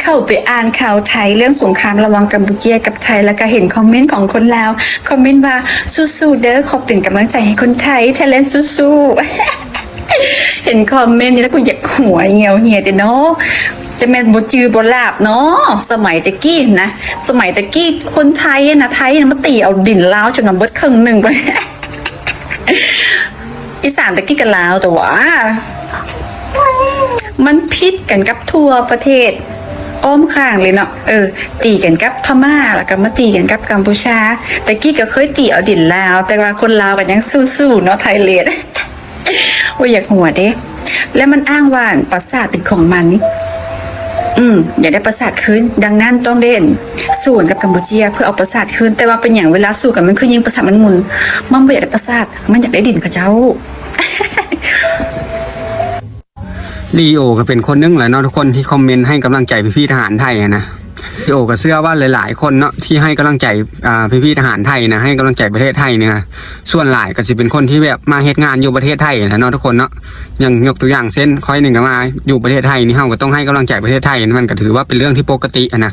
ເຂົ້າໄປອ່ານຂ່າວໄທເລື່ອງສົງຄາມລະຫວ່າງກຳປູເຈຍກັບໄທ ແລ້ວກໍເຫັນຄອມເມັນຂອງຄົນລາວ ຄອມເມັນວ່າ ສູ້ໆເດີ ຂໍເປັນກຳລັງໃຈໃຫ້ຄົນໄທ ໄທແລນສູ້ໆ. ເຫັນຄອມເມັນນີ້ແລ້ວກໍຢາກຫົວຫ່ຽວເຮເດເນາະ ຈະແມ່ນບໍ່ຈື່ບໍ່ຫຼາບເນາະ. ສະໄໝແຕ່ກີ້ນະ ສະໄໝແຕ່ກີ້ຄົນໄທນະ ໄທນະມາຕີເອົາດິນລາວຈົນວ່າເບິດເຄິ່ງໜຶ່ງພຸ້ນ. ອີສານແຕ່ກີ້ກໍລາວ ແຕ່ວ່າມັນຜິດກັນກັບທົ່ວປະເທດ ອ້ອມຂ້າງເລີຍເນາະ. ເອີ ຕີກັນກັບພະມ້າ ແລ້ວກໍມາຕີກັນກັບກຳປູເຈຍ. ແຕ່ກີ້ກໍເຄີຍຕີເອົາດິນລາວ ແຕ່ວ່າຄົນລາວກໍຍັງສູ້ໆເນາະ ໄທແລນ. ໂອ້ຍ ຢາກຫົວເດ້. ແລ້ວມັນອ້າງວ່າປາສາດເປັນຂອງມັນ ອືມ ຢາກໄດ້ປາສາດຄືນ. ດັ່ງນັ້ນຕ້ອງໄດ້ສູ້ກັນກັບກຳປູເຈຍເພື່ອເອົາປາສາດຄືນ. ແຕ່ວ່າເປັນຫຍັງເວລາສູ້ກັນມັນຄືຍິງປາສາດມັນໝຸນ? ມັນບໍ່ຢາກໄດ້ປາສາດ ມັນຢາກໄດ້ດິນເຂົາເຈົ້າ. ລີໂອກໍເປັນຄົນໜຶ່ງແຫຼະເນາະທຸກຄົນ ທີ່ຄອມເມັນໃຫ້ກຳລັງໃຈພີ່ໆທະຫານໄທຫັ້ນນະ. ລີໂອກໍເຊື່ອວ່າຫຼາຍໆຄົນເນາະ ທີ່ໃຫ້ກຳລັງໃຈ ອ່າ ພີ່ໆທະຫານໄທນະ ໃຫ້ກຳລັງໃຈປະເທດໄທນີ້ນະ ສ່ວນຫຼາຍກໍຊິເປັນຄົນທີ່ແບບມາເຮັດງານຢູ່ປະເທດໄທຫັ້ນນະເນາະທຸກຄົນເນາະ. ຢ່າງຍົກຕົວຢ່າງເຊັ່ນ ຂ້ອຍນີ້ກໍມາຢູ່ປະເທດໄທນີ້ ເຮົາກໍຕ້ອງໃຫ້ກຳລັງໃຈປະເທດໄທ ມັນກໍຖືວ່າເປັນເລື່ອງທີ່ປົກກະຕິຫັ້ນນະ.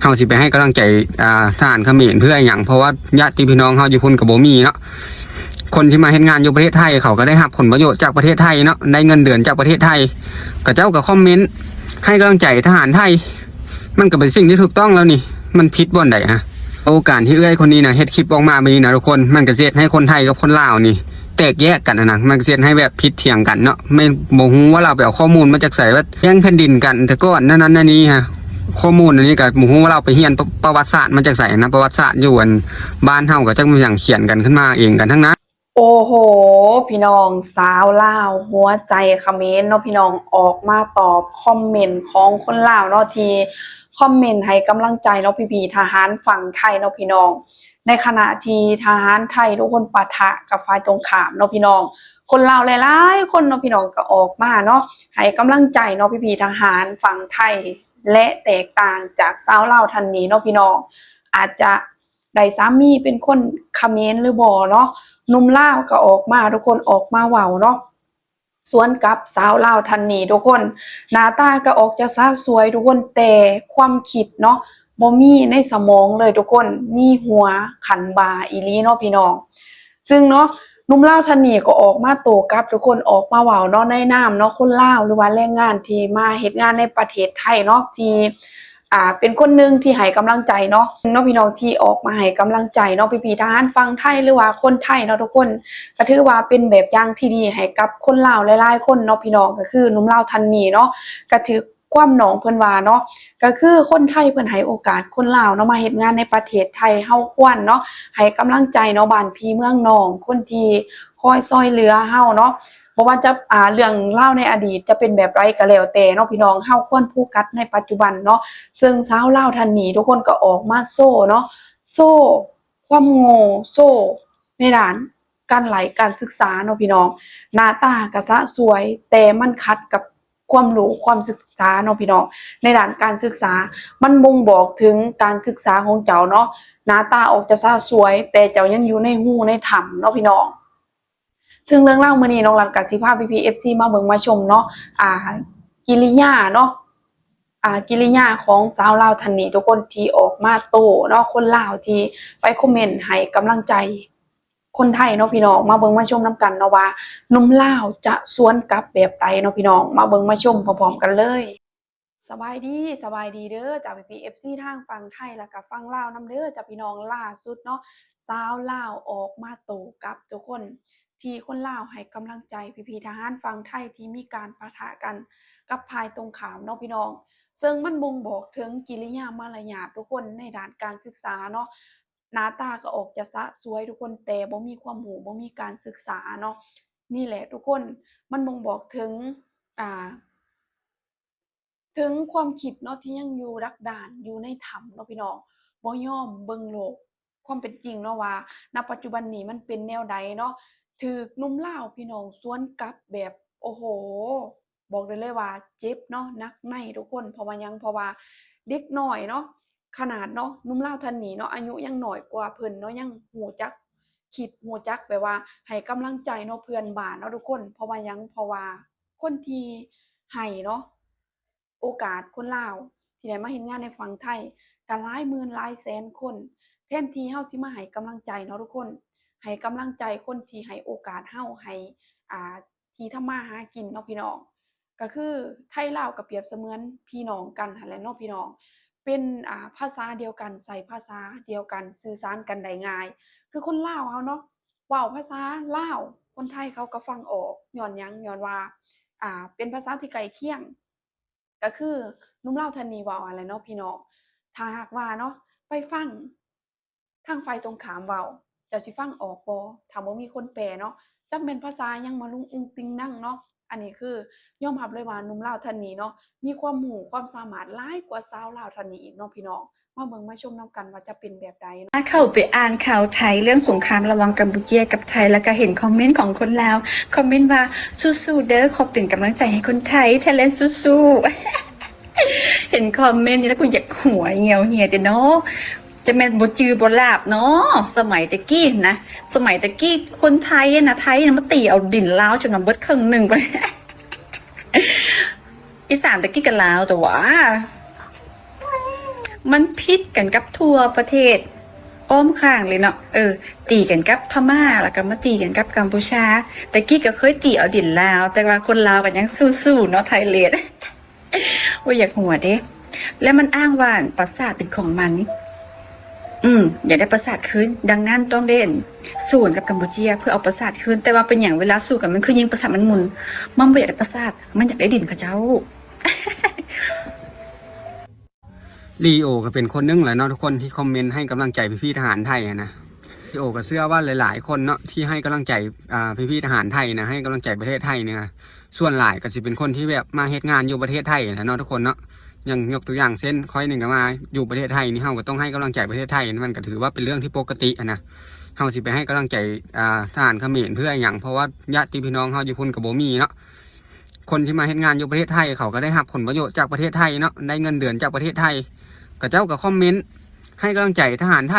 ເຮົາຊິໄປໃຫ້ກຳລັງໃຈ ອ່າ ທະຫານຂະເໝນເພື່ອຫຍັງ? ເພາະວ່າຍາດຕິພີ່ນ້ອງເຮົາຢູ່ພຸ້ນກໍບໍ່ມີເນາະ. ຄົນທີ່ມາເຮັດງານຢູ່ປະເທດໄທ ເຂົາກໍໄດ້ຮັບຜົນປະໂຫຍດຈາກປະເທດໄທເນາະ ໄດ້ເງິນເດືອນຈາກປະເທດໄທ ເຂົາເຈົ້າກໍຄອມເມັນໃຫ້ກຳລັງໃຈທະຫານໄທ ມັນກໍເປັນສິ່ງທີ່ຖືກຕ້ອງແລ້ວນີ້ ມັນຜິດບ່ອນໃດຮະ? ໂອ ການທີ່ເອື້ອຍຄົນນີ້ນະເຮັດຄລິບອອກມາແບບນີ້ນະທຸກຄົນ ມັນກໍຊິເຮັດໃຫ້ຄົນໄທກັບຄົນລາວນີ້ແຕກແຍກກັນຫັ້ນນະ ມັນກໍຊິເຮັດໃຫ້ແບບຜິດຖຽງກັນເນາະ. ແມ່ນບໍ່ຮູ້ວ່າລາວໄປເອົາຂໍ້ມູນມາຈາກໃສ ວ່າແຍ່ງແຜ່ນດິນກັນແຕ່ກ່ອນນັ້ນນັ້ນນີ້ຮະ. ຂໍ້ມູນອັນນີ້ກໍບໍ່ຮູ້ວ່າລາວໄປຮຽນປະ ປະຫວັດສາດມາຈາກໃສນະ ປະຫວັດສາດຢູ່ອັນບ້ານເຮົາກໍຈັກແມ່ນຫຍັງຂຽນກັນຂຶ້ນມາເອງກັນທັງນັ້ນ. ໂອ້ໂຫ ພີ່ນ້ອງ ສາວລາວຫົວໃຈຂະເໝນເນາະ ພີ່ນ້ອງ ອອກມາຕອບຄອມເມັນຂອງຄົນລາວເນາະ ທີ່ຄອມເມັນໃຫ້ກຳລັງໃຈເນາະ ພີ່ໆທະຫານຝັ່ງໄທເນາະ ພີ່ນ້ອງ. ໃນຂະນະທີ່ທະຫານໄທທຸກຄົນປະທະກັບຝ່າຍຕົງຂ້າມເນາະ ພີ່ນ້ອງ ຄົນລາວຫຼາຍໆຄົນເນາະ ພີ່ນ້ອງ ກໍອອກມາເນາະ ໃຫ້ກຳລັງໃຈເນາະ ພີ່ໆທະຫານຝັ່ງໄທ ແລະ ແຕກຕ່າງຈາກສາວລາວທ່ານນີ້ເນາະ ພີ່ນ້ອງ ອາດຈະ ໄດ້ສາມີເປັນຄົນຂະເໝນຫຼືບໍ່ເນາະ ໜຸ່ມລາວກໍອອກມາ ທຸກຄົນອອກມາເວົ້າເນາະ ສວນກັບສາວລາວທ່ານນີ້ທຸກຄົນ. ໜ້າຕາກໍອອກຈະສະສວຍທຸກຄົນ ແຕ່ຄວາມຄິດເນາະ ບໍ່ມີໃນສະໝອງເລີຍທຸກຄົນ ມີຫົວຂັນບາອີ່ຫຼີເນາະ ພີ່ນ້ອງ. ຊຶ່ງເນາະ ໜຸ່ມລາວທ່ານນີ້ກໍອອກມາໂຕ້ກັບທຸກຄົນ ອອກມາເວົ້າເນາະ ໃນນາມເນາະ ຄົນລາວ ຫຼືວ່າແຮງງານທີ່ມາເຮັດງານໃນປະເທດໄທເນາະ ທີ່ ອ່າ ເປັນຄົນໜຶ່ງທີ່ໃຫ້ກຳລັງໃຈເນາະ ເນາະ ພີ່ນ້ອງ ທີ່ອອກມາໃຫ້ກຳລັງໃຈເນາະ ພີ່ໆທະຫານຝັ່ງໄທ ຫຼືວ່າຄົນໄທເນາະທຸກຄົນ ກໍຖືວ່າເປັນແບບຢ່າງທີ່ດີໃຫ້ກັບຄົນລາວຫຼາຍໆຄົນເນາະ ພີ່ນ້ອງ. ກໍຄືໜຸ່ມລາວທ່ານນີ້ເນາະ ກໍຖືກຄວາມນ້ອງເພິ່ນວ່າເນາະ ກໍຄືຄົນໄທເພິ່ນໃຫ້ໂອກາດຄົນລາວເນາະ ມາເຮັດງານໃນປະເທດໄທ ເຮົາຄວນເນາະ ໃຫ້ກຳລັງໃຈເນາະ ບ້ານພີ່ເມືອງນ້ອງ ຄົນທີ່ຄອຍຊ່ອຍເຫຼືອເຮົາເນາະ. ບໍ່ວ່າຈະ ອ່າ ເລື່ອງລາວໃນອະດີດຈະເປັນແບບໃດກໍແລ້ວແຕ່ເນາະ ພີ່ນ້ອງ ເຮົາຄວນໂຟກັສໃນປັດຈຸບັນເນາະ. ເຊິ່ງສາວລາວທ່ານນີ້ທຸກຄົນກໍອອກມາໂຊເນາະ ໂຊຄວາມໂງ່ ໂຊໃນດ້ານການໄຫຼການສຶກສາເນາະ ພີ່ນ້ອງ. ໜ້າຕາກະສະສວຍ ແຕ່ມັນຂັດກັບຄວາມຮູ້ຄວາມສຶກສາເນາະ ພີ່ນ້ອງ ໃນດ້ານການສຶກສາ ມັນບົ່ງບອກເຖິງການສຶກສາຂອງເຈົ້າເນາະ. ໜ້າຕາອອກຈະສະສວຍ ແຕ່ເຈົ້າຍັງຢູ່ໃນຮູໃນຖ້ຳເນາະ ພີ່ນ້ອງ. ເຊິ່ງເລື່ອງລາວມື້ນີ້ນ້ອງລັດກໍຊິພາພີ່ໆ ເອັຟຊີ ມາເບິ່ງມາຊົມເນາະ ອ່າ ກິລິຍາເນາະ ອ່າ ກິລິຍາຂອງສາວລາວທ່ານນີ້ທຸກຄົນ ທີ່ອອກມາໂຕ້ເນາະ ຄົນລາວທີ່ໄປຄອມເມັນໃຫ້ກຳລັງໃຈຄົນໄທເນາະ ພີ່ນ້ອງ. ມາເບິ່ງມາຊົມນຳກັນເນາະວ່າ ໜຸ່ມລາວຈະສວນກັບແບບໃດເນາະ ພີ່ນ້ອງ ມາເບິ່ງມາຊົມພ້ອມໆກັນເລີຍ. ສະບາຍດີ ສະບາຍດີເດີຈ້າ ພີ່ໆ ເອັຟຊີ ທາງຝັ່ງໄທ ແລ້ວກະຝັ່ງລາວນຳເດີຈ້າ ພີ່ນ້ອງ. ລ່າສຸດເນາະ ສາວລາວອອກມາໂຕ້ກັບທຸກຄົນ ທີ່ຄົນລາວໃຫ້ກຳລັງໃຈພີ່ໆທະຫານຝັ່ງໄທ ທີ່ມີການປະທະກັນກັບຝ່າຍຕົງຂ້າມເນາະ ພີ່ນ້ອງ. ເຊິ່ງມັນບົ່ງບອກເຖິງກິລິຍາມາລະຍາດທຸກຄົນ ໃນດ້ານການສຶກສາເນາະ. ໜ້າຕາກໍອອກຈະສະສວຍທຸກຄົນ ແຕ່ບໍ່ມີຄວາມຮູ້ ບໍ່ມີການສຶກສາເນາະ. ນີ້ແຫຼະທຸກຄົນ ມັນບົ່ງບອກເຖິງ ອ່າ ເຖິງຄວາມຄິດເນາະ ທີ່ຍັງຢູ່ດັກດານຢູ່ໃນຖ້ຳເນາະ ພີ່ນ້ອງ ບໍ່ຍອມເບິ່ງໂລກຄວາມເປັນຈິງເນາະ ວ່ານະປັດຈຸບັນນີ້ມັນເປັນແນວໃດເນາະ. ຖືກໜຸ່ມລາວ ພີ່ນ້ອງ ສວນກັບແບບ ໂອ້ໂຫ ບອກໄດ້ເລີຍວ່າເຈັບເນາະ ໜັກໃນທຸກຄົນ. ເພາະວ່າຫຍັງ? ເພາະວ່າເດັກນ້ອຍເນາະ ຂະໜາດເນາະ ໜຸ່ມລາວທ່ານນີ້ເນາະ ອາຍຸຍັງໜ້ອຍກວ່າເພິ່ນເນາະ ຍັງຮູ້ຈັກຄິດ ຮູ້ຈັກແບບວ່າໃຫ້ກຳລັງໃຈເນາະ ເພື່ອນບ້ານເນາະທຸກຄົນ. ເພາະວ່າຫຍັງ? ເພາະວ່າຄົນທີ່ໃຫ້ເນາະ ໂອກາດຄົນລາວ ທີ່ໄດ້ມາເຮັດງານໃນຝັ່ງໄທ ກໍຫຼາຍໝື່ນຫຼາຍແສນຄົນ. ແທນທີ່ເຮົາຊິມາໃຫ້ກຳລັງໃຈເນາະທຸກຄົນ, ໃຫ້ກຳລັງໃຈຄົນທີ່ໃຫ້ໂອກາດເຮົາ ໃຫ້ ອ່າ ທີ່ທຳມາຫາກິນເນາະພີ່ນ້ອງ. ກໍຄືໄທລາວກໍປຽບສະເໝືອນພີ່ນ້ອງກັນຫັ້ນແຫຼະເນາະພີ່ນ້ອງ, ເປັນ ອ່າ ພາສາດຽວກັນ, ໃຊ້ພາສາດຽວກັນ, ສື່ສານກັນໄດ້ງ່າຍ. ຄືຄົນລາວເຮົາເນາະ ເວົ້າພາສາລາວ ຄົນໄທເຂົາກໍຟັງອອກ. ຍ້ອນຫຍັງ? ຍ້ອນວ່າ ອ່າ ເປັນພາສາທີ່ໃກ້ຄຽງ. ກໍຄືໜຸ່ມລາວທ່ານນີ້ເວົ້າຫັ້ນແຫຼະເນາະພີ່ນ້ອງ. ຖ້າຫາກວ່າເນາະ ໄປຟັງທາງຝ່າຍຕົງຂ້າມເວົ້າ ເຈົ້າຊິຟັງອອກບໍ່ ຖ້າບໍ່ມີຄົນແປເນາະ? ຈັກແມ່ນພາສາຫຍັງມາລຸງອຸງຕິງນັງເນາະ. ອັນນີ້ຄືຍອມຮັບເລີຍວ່າໜຸ່ມລາວທ່ານນີ້ເນາະ ມີຄວາມຮູ້ຄວາມສາມາດຫຼາຍກວ່າສາວລາວທ່ານນີ້ອີກເນາະພີ່ນ້ອງ. ມາເບິ່ງມາຊົມນຳກັນວ່າຈະເປັນແບບໃດເນາະ. ເຂົ້າໄປອ່ານຂ່າວໄທເລື່ອງສົງຄາມລະຫວ່າງກຳປູເຈຍກັບໄທ ແລ້ວກໍເຫັນຄອມເມັນຂອງຄົນລາວ ຄອມເມັນວ່າ ສູ້ໆເດີ້ ຂໍເປັນກຳລັງໃຈໃຫ້ຄົນໄທ ໄທແລນສູ້ໆ. ເຫັນຄອມເມັນນີ້ແລ້ວກໍຢາກຫົວຫ່ຽວເຮເດເນາະ. ຈະແມ່ນບໍ່ຈື່ບໍ່ຫຼາບເນາະ. ສະໄໝແຕ່ກີ້ນະ ສະໄໝແຕ່ກີ້ຄົນໄທນະ ໄທນະມາຕີເອົາດິນລາວຈົນວ່າເບິດເຄິ່ງໜຶ່ງພຸ້ນ. ອີສານແຕ່ກີ້ກໍລາວ ແຕ່ວ່າມັນຜິດກັນກັບທົ່ວປະເທດ ອ້ອມຂ້າງເລີຍເນາະ. ເອີ ຕີກັນກັບພະມ້າ ແລ້ວກໍມາຕີກັນກັບກຳປູເຈຍ. ແຕ່ກີ້ກໍເຄີຍຕີເອົາດິນລາວ ແຕ່ວ່າຄົນລາວກໍຍັງສູ້ໆເນາະ ໄທແລນ. ໂອ້ຍ ຢາກຫົວເດ້. ແລ້ວມັນອ້າງວ່າປາສາດເປັນຂອງມັນ. ອືມ ຢາກໄດ້ປາສາດຄືນ. ດັ່ງນັ້ນຕ້ອງໄດ້ ອັນ ສວນກັບກຳປູເຈຍເພື່ອເອົາປາສາດຄືນ. ແຕ່ວ່າເປັນຫຍັງເວລາສູ້ກັນ ມັນຄືຍິງປາສາດມັນໝຸ່ນ? ມັນບໍ່ຢາກໄດ້ປາສາດ, ມັນຢາກໄດ້ດິນເຂົາເຈົ້າ. ລີໂອກໍເປັນຄົນໜຶ່ງແຫຼະເນາະທຸກຄົນ ທີ່ຄອມເມັນໃຫ້ກຳລັງໃຈພີ່ໆທະຫານໄທຫັ້ນນະ. ລີໂອກໍເຊື່ອວ່າຫຼາຍໆຄົນເນາະ ທີ່ໃຫ້ກຳລັງໃຈ ອ່າ ພີ່ໆທະຫານໄທນະ ໃຫ້ກຳລັງໃຈປະເທດໄທນີ້ນະ ສ່ວນຫຼາຍກໍຊິເປັນຄົນທີ່ແບບມາເຮັດງານຢູ່ປະເທດໄທຫັ້ນແຫຼະເນາະທຸກຄົນເນາະ. ຢ່າງຍົກຕົວຢ່າງເຊັ່ນ ຂ້ອຍນີ້ກໍມາຢູ່ປະເທດໄທນີ້ ເຮົາກໍຕ້ອງໃຫ້ກຳລັງໃຈປະເທດໄທ ມັນກໍຖືວ່າເປັນເລື່ອງທີ່ປົກກະຕິຫັ້ນນະ. ເຮົາຊິໄປໃຫ້ກຳລັງໃຈ ອ່າ ທະຫານຂະເໝນເພື່ອຫຍັງ? ເພາະວ່າຍາດຕິພີ່ນ້ອງເຮົາຢູ່ພຸ້ນກໍບໍ່ມີເນາະ. ຄົນທີ່ມາເຮັດງານຢູ່ປະເທດໄທ ເຂົາກໍໄດ້ຮັບຜົນປະໂຫຍດຈາກປະເທດໄທເນາະ ໄດ້ເງິນເດືອນຈາກປະເທດໄທ. ເຂົາເຈົ້າກໍຄອມເມັນໃຫ້ກຳລັງໃຈທະຫານໄທ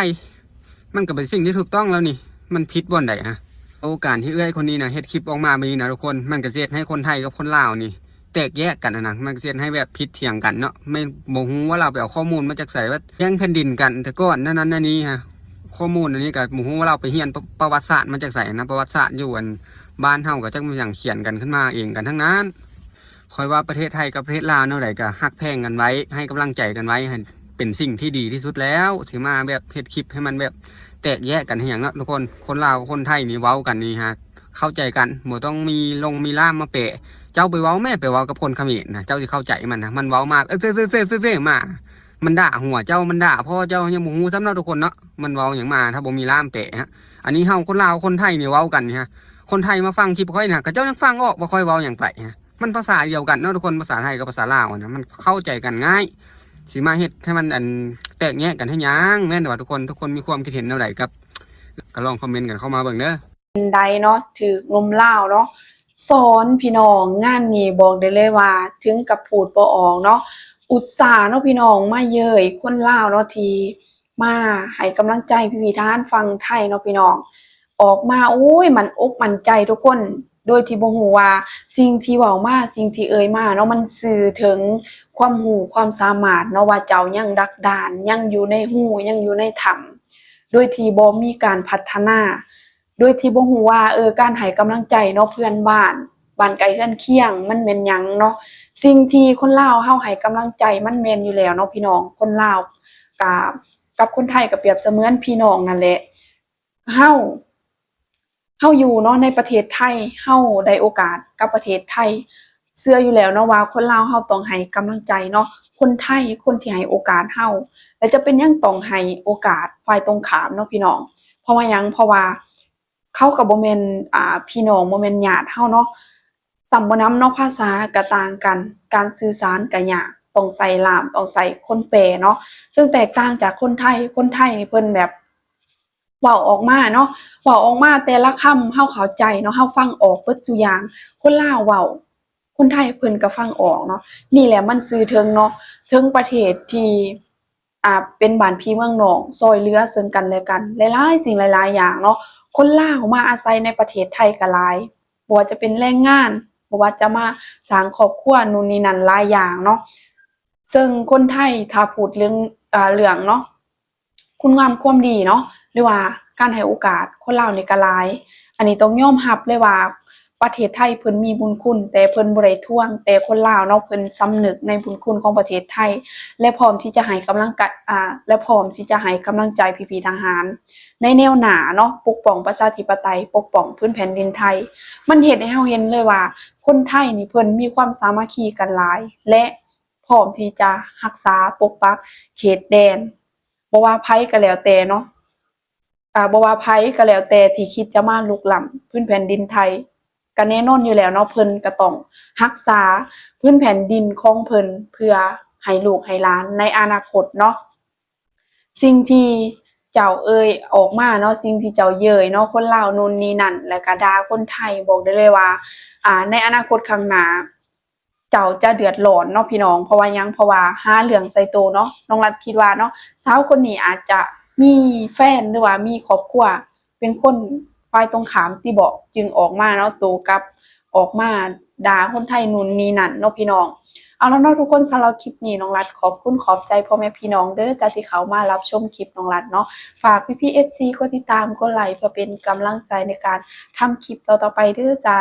ມັນກໍເປັນສິ່ງທີ່ຖືກຕ້ອງແລ້ວນີ້ ມັນຜິດບ່ອນໃດຮະ? ໂອ ການທີ່ເອື້ອຍຄົນນີ້ນະເຮັດຄລິບອອກມາແບບນີ້ນະທຸກຄົນ ມັນກໍຊິເຮັດໃຫ້ຄົນໄທກັບຄົນລາວນີ້ແຕກແຍກກັນຫັ້ນນະ. ມັນກໍຊິເຮັດໃຫ້ແບບຜິດຖຽງກັນເນາະ ແມ່ນບໍ່ຮູ້ວ່າລາວໄປເອົາຂໍ້ມູນມາຈາກໃສ ວ່າແຍ່ງແຜ່ນດິນກັນແຕ່ກ່ອນນັ້ນນັ້ນນີ້ຮະ. ຂໍ້ມູນອັນນີ້ກໍບໍ່ຮູ້ວ່າລາວໄປຮຽນປະ ປະຫວັດສາດມາຈາກໃສນະ. ປະຫວັດສາດຢູ່ອັນ ບ້ານເຮົາກໍຈັກແມ່ນຫຍັງຂຽນກັນຂຶ້ນມາເອງກັນທັງນັ້ນ. ຂ້ອຍວ່າປະເທດໄທກັບປະເທດລາວແນວໃດກໍຮັກແພງກັນໄວ້ ໃຫ້ກຳລັງໃຈກັນໄວ້ ໃຫ້ເປັນສິ່ງທີ່ດີທີ່ສຸດແລ້ວ. ຊິມາແບບເຮັດຄລິບໃຫ້ມັນແບບແຕກແຍກກັນເຮັດຫຍັງເນາະທຸກຄົນ. ຄົນລາວກັບຄົນໄທນີ້ເວົ້າກັນນີ້ຫາກເຂົ້າໃຈກັນ ບໍ່ຕ້ອງມີລົງມີລ່າມມາແປ. ເຈົ້າໄປເວົ້າແມ້ ໄປເວົ້າກັບຄົນຂະເໝນນະ ເຈົ້າຊິເຂົ້າໃຈມັນນະ. ມັນເວົ້າມາ ເອີ ເອີ ເອີ ເອີ ມາ ມັນດ່າຫົວເຈົ້າ ມັນດ່າພໍ່ເຈົ້າ ຍັງບໍ່ຮູ້ຊ້ຳເນາະທຸກຄົນເນາະ ມັນເວົ້າຫຍັງມາ ຖ້າບໍ່ມີລ່າມແປຮະ. ອັນນີ້ເຮົາຄົນລາວຄົນໄທນີ້ເວົ້າກັນນີ້ຮະ ຄົນໄທມາຟັງຄລິບຂ້ອຍນະ ເຂົາເຈົ້າຍັງຟັງອອກວ່າຂ້ອຍເວົ້າຫຍັງໄປຮະ. ມັນພາສາດຽວກັນເນາະທຸກຄົນ ພາສາໄທກັບພາສາລາວນະ ມັນເຂົ້າໃຈກັນງ່າຍ. ຊິມາເຮັດໃຫ້ມັນ ອັນ ແຕກແຍກກັນເຮັດຫຍັງ? ແມ່ນວ່າທຸກຄົນ ທຸກຄົນມີຄວາມຄິດເຫັນແນວໃດກັບ ກໍລອງຄອມເມັນກັນເຂົ້າມາເບິ່ງເດີ. ເປັນໃດເນາະ ຖືກໜຸ່ມລາວເນາະສອນພີ່ນ້ອງ. ງານນີ້ບອກໄດ້ເລີຍວ່າເຖິງກັບພູດບໍ່ອອກເນາະ ອຸດສາເນາະພີ່ນ້ອງ ມາເຍີ້ຍຄົນລາວເນາະ ທີ່ມາໃຫ້ກຳລັງໃຈພີ່ໆທະຫານຝັ່ງໄທເນາະພີ່ນ້ອງ. ອອກມາ ໂອ້ຍ ໝັ້ນອົກໝັ້ນໃຈທຸກຄົນ ໂດຍທີ່ບໍ່ຮູ້ວ່າສິ່ງທີ່ເວົ້າມາ ສິ່ງທີ່ເອີ່ຍມາເນາະ ມັນສື່ເຖິງຄວາມຮູ້ຄວາມສາມາດເນາະ ວ່າເຈົ້າຍັງດັກດານ ຍັງຢູ່ໃນຮູ ຍັງຢູ່ໃນຖ້ຳ ໂດຍທີ່ບໍ່ມີການພັດທະນາ ໂດຍທີ່ບໍ່ຮູ້ວ່າ ເອີ ການໃຫ້ກຳລັງໃຈເນາະ ເພື່ອນບ້ານ ບ້ານໃກ້ເຮືອນຄຽງ ມັນແມ່ນຫຍັງເນາະ. ສິ່ງທີ່ຄົນລາວເຮົາໃຫ້ກຳລັງໃຈມັນແມ່ນຢູ່ແລ້ວເນາະພີ່ນ້ອງ. ຄົນລາວກະ ກັບຄົນໄທກໍປຽບສະເໝືອນພີ່ນ້ອງນັ້ນແຫຼະ. ເຮົາ ເຮົາຢູ່ເນາະໃນປະເທດໄທ ເຮົາໄດ້ໂອກາດກັບປະເທດໄທ ເຊື່ອຢູ່ແລ້ວເນາະວ່າຄົນລາວເຮົາຕ້ອງໃຫ້ກຳລັງໃຈເນາະ ຄົນໄທ ຄົນທີ່ໃຫ້ໂອກາດເຮົາ ແລະ ຈະເປັນຫຍັງຕ້ອງໃຫ້ໂອກາດຝ່າຍຕົງຂ້າມເນາະພີ່ນ້ອງ. ເພາະວ່າຫຍັງ? ເພາະວ່າເຂົາກໍບໍ່ແມ່ນ ອ່າ ພີ່ນ້ອງ ບໍ່ແມ່ນຍາດເຮົາເນາະ. ຊ້ຳບໍ່ນຳເນາະ ພາສາກໍຕ່າງກັນ ການສື່ສານກໍຍາກ ຕ້ອງໃຊ້ລ່າມ ຕ້ອງໃຊ້ຄົນແປເນາະ ເຊິ່ງແຕກຕ່າງຈາກຄົນໄທ. ຄົນໄທນີ້ເພິ່ນແບບ ເວົ້າອອກມາເນາະ ເວົ້າອອກມາແຕ່ລະຄຳເຮົາເຂົ້າໃຈເນາະ ເຮົາຟັງອອກເບິດສູ່ຢ່າງ. ຄົນລາວເວົ້າ ຄົນໄທເພິ່ນກໍຟັງອອກເນາະ. ນີ້ແຫຼະມັນສື່ເຖິງເນາະ ເຖິງປະເທດທີ່ ອ່າ ເປັນບ້ານພີ່ເມືອງນ້ອງ ຊ່ອຍເຫຼືອເຊິ່ງກັນແລະກັນ ຫຼາຍໆສິ່ງຫຼາຍໆຢ່າງເນາະ. ຄົນລາວມາອາໄສໃນປະເທດໄທກໍຫຼາຍ ບໍ່ວ່າຈະເປັນແຮງງານ ບໍ່ວ່າຈະມາສ້າງຄອບຄົວ ໂນ່ນນີ້ນັ້ນ ຫຼາຍຢ່າງເນາະ. ເຊິ່ງຄົນໄທຖ້າພູດເລື່ອງ ເອີ ເລື່ອງເນາະ ຄຸນງາມຄວາມດີເນາະ ຫຼືວ່າການໃຫ້ໂອກາດ ຄົນລາວນີ້ກໍຫຼາຍ. ອັນນີ້ຕ້ອງຍອມຮັບເລີຍວ່າ ປະເທດໄທເພິ່ນມີບຸນຄຸນ ແຕ່ເພິ່ນບໍ່ໄດ້ທວງ ແຕ່ຄົນລາວເນາະ ເພິ່ນສຳນຶກໃນບຸນຄຸນຂອງປະເທດໄທ ແລະ ພ້ອມທີ່ຈະໃຫ້ກຳລັງກະ ອາ ແລະ ພ້ອມທີ່ຈະໃຫ້ກຳລັງໃຈພີ່ໆທະຫານ ໃນແນວໜ້າເນາະ ປົກປ້ອງປະຊາທິປະໄຕ ປົກປ້ອງພື້ນແຜ່ນດິນໄທ. ມັນເຮັດໃຫ້ເຮົາເຫັນເລີຍວ່າ ຄົນໄທນີ້ເພິ່ນມີຄວາມສາມັກຄີກັນຫຼາຍ ແລະ ພ້ອມທີ່ຈະຮັກສາປົກປັກເຂດແດນ. ບໍ່ວ່າໃຜກໍແລ້ວແຕ່ເນາະ ອາ ບໍ່ວ່າໃຜກໍແລ້ວແຕ່ທີ່ຄິດຈະມາລຸກລ້ຳພື້ນແຜ່ນດິນໄທ ກໍແນ່ນອນຢູ່ແລ້ວເນາະ ເພິ່ນກໍຕ້ອງຮັກສາພື້ນແຜ່ນດິນຂອງເພິ່ນ ເພື່ອໃຫ້ລູກໃຫ້ຫຼານໃນອະນາຄົດເນາະ. ສິ່ງທີ່ເຈົ້າເອີ່ຍອອກມາເນາະ ສິ່ງທີ່ເຈົ້າເຍີ້ຍເນາະ ຄົນລາວນູ່ນນີ້ນັ້ນ ແລ້ວກໍດ່າຄົນໄທ ບອກໄດ້ເລີຍວ່າ ອາ ໃນອະນາຄົດຂ້າງໜ້າ ເຈົ້າຈະເດືອດຮ້ອນເນາະພີ່ນ້ອງ. ເພາະວ່າຫຍັງ? ເພາະວ່າຫາເລື່ອງໃສ່ໂຕເນາະ. ນ້ອງລັດຄິດວ່າເນາະ ສາວຄົນນີ້ອາດຈະມີແຟນ ຫຼືວ່າມີຄອບຄົວເປັນຄົນຝ່າຍຕົງຂ້າມຕິເບາະ ຈຶ່ງອອກມາເນາະ ໂຕ້ກັບ ອອກມາດ່າຄົນໄທນູ່ນນີ້ນັ້ນເນາະພີ່ນ້ອງ. ເອົາລະເນາະທຸກຄົນ ສຳລັບຄລິບນີ້ນ້ອງລັດຂອບຄຸນຂອບໃຈພໍ່ແມ່ພີ່ນ້ອງເດີຈ້າ ທີ່ເຂົ້າມາຮັບຊົມຄລິບນ້ອງລັດເນາະ. ຝາກພີ່ໆ ເອັຟຊີ ກົດຕິດຕາມ ກົດໄລ ເພື່ອເປັນກຳລັງໃຈໃນການທຳຄລິບຕໍ່ໆໄປເດີຈ້າ.